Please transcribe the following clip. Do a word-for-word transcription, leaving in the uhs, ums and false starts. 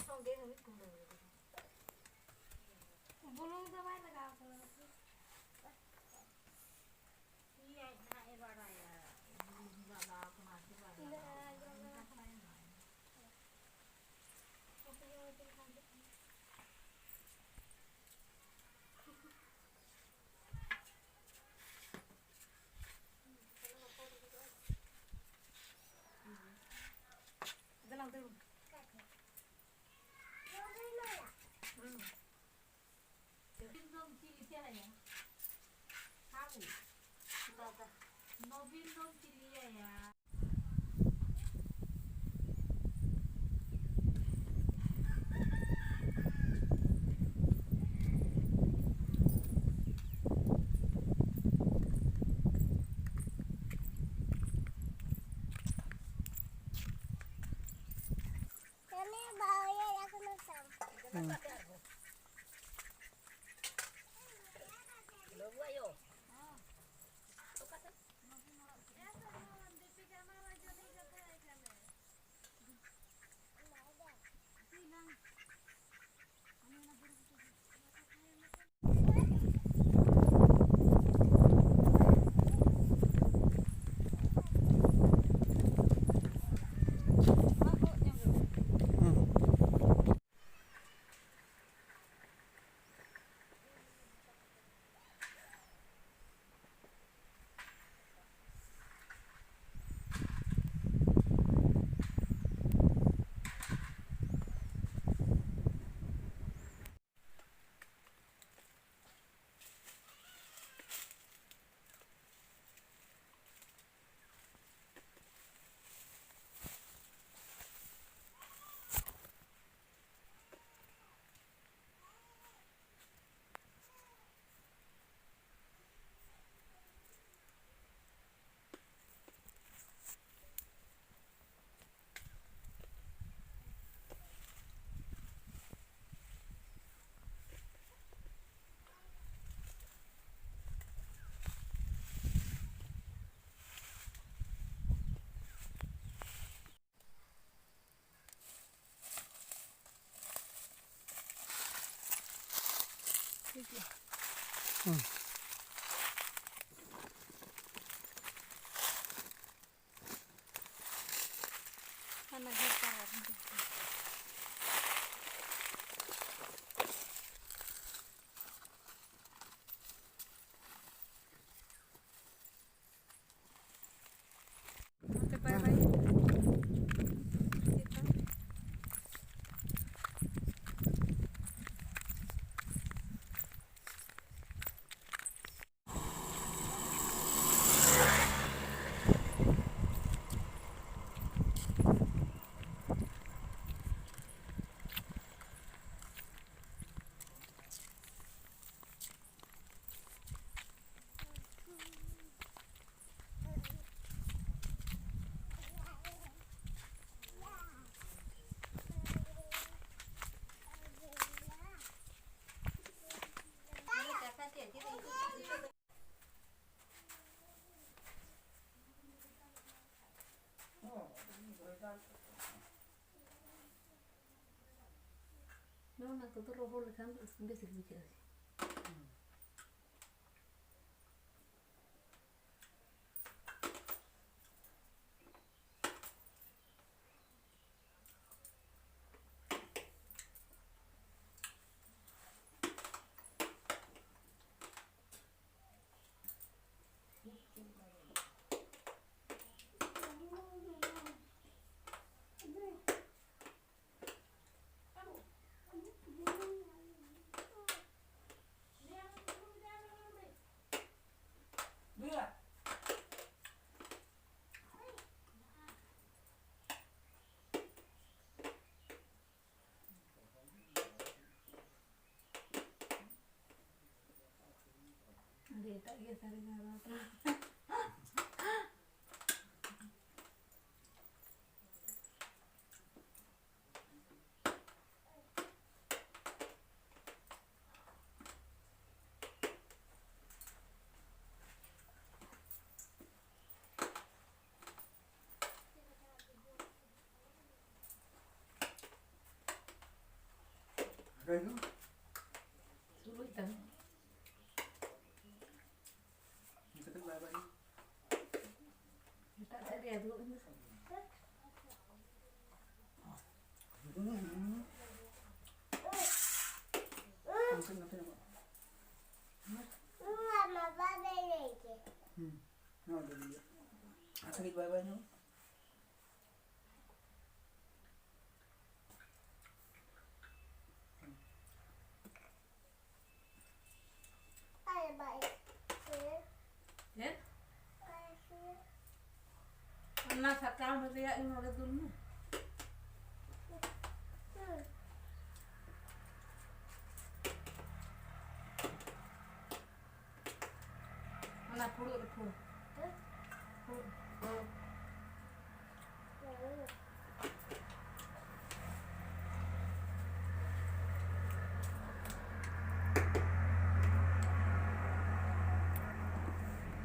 ᱥᱚᱸᱜᱮ ᱦᱩᱭᱩᱜ ᱠᱟᱱᱟ᱾ ᱵᱩᱞᱩᱝ ᱫᱚ ᱵᱟᱭ ᱞᱟᱜᱟᱣ ᱠᱟᱱᱟ᱾ ᱤᱭᱟᱹ ᱱᱟᱦᱟᱜ ᱮ ᱵᱟᱲᱟᱭᱟ, ᱵᱩᱞᱩᱝ ᱞᱟᱜᱟᱣ ᱠᱟᱱᱟ ᱥᱮ ᱵᱟᱭ ᱞᱟᱜᱟᱣ ᱠᱟᱱᱟ᱾ ᱫᱮᱞᱟ ᱫᱩᱲᱩᱵ᱾ ᱦᱩᱸ᱾ ᱱᱚᱵᱤᱱ ᱫᱚᱢ ᱪᱤᱞᱤ ᱪᱟᱭᱟ? ᱦᱟᱵᱩ᱾ ᱫᱟᱫᱟ᱾ ᱱᱚᱵᱤᱱ ᱫᱚᱢ ᱪᱤᱞᱤᱭᱟᱭᱟ? ᱴᱷᱤᱠ ᱜᱮᱭᱟ᱾ ᱦᱩᱸ᱾ ᱦᱟᱱᱟ ᱜᱷᱟᱴ ᱯᱟᱨᱚᱢ ᱤᱫᱤ᱾ ᱱᱚᱛᱮ ᱵᱟᱭ ᱵᱟᱭ᱾ ᱱᱚᱣᱟ ᱠᱚᱫᱚ ᱨᱚᱦᱚᱲ ᱞᱮᱠᱷᱟᱱ ᱵᱮᱥ ᱜᱮ ᱵᱩᱡᱷᱟᱹᱜᱼᱟ᱾ ᱟᱹᱰᱤ ᱮᱴᱟᱜ ᱜᱮ ᱥᱟᱹᱨᱤ ᱜᱮ ᱨᱚᱲ ᱫᱚ᱾ ᱱᱚᱛᱮ, ᱱᱚᱛᱮ ᱧᱚᱜ ᱢᱮ᱾ ᱦᱩᱸ᱾ ᱱᱚᱣᱟ ᱫᱚ ᱤᱭᱟᱹ᱾ ᱟᱨ ᱠᱟᱹᱴᱤᱡ ᱵᱟᱭ ᱵᱟᱭ ᱧᱚᱜ᱾ ᱪᱮᱫ? ᱚᱱᱟ ᱥᱟᱠᱟᱢ ᱨᱮᱭᱟᱜ ᱜᱮ ᱱᱚᱰᱮ ᱫᱩᱞ ᱢᱮ᱾ ᱚᱱᱟ ᱯᱷᱩᱲᱩᱜ ᱨᱮ ᱯᱷᱩᱲ᱾ ᱯᱷᱩᱲᱩᱜ᱾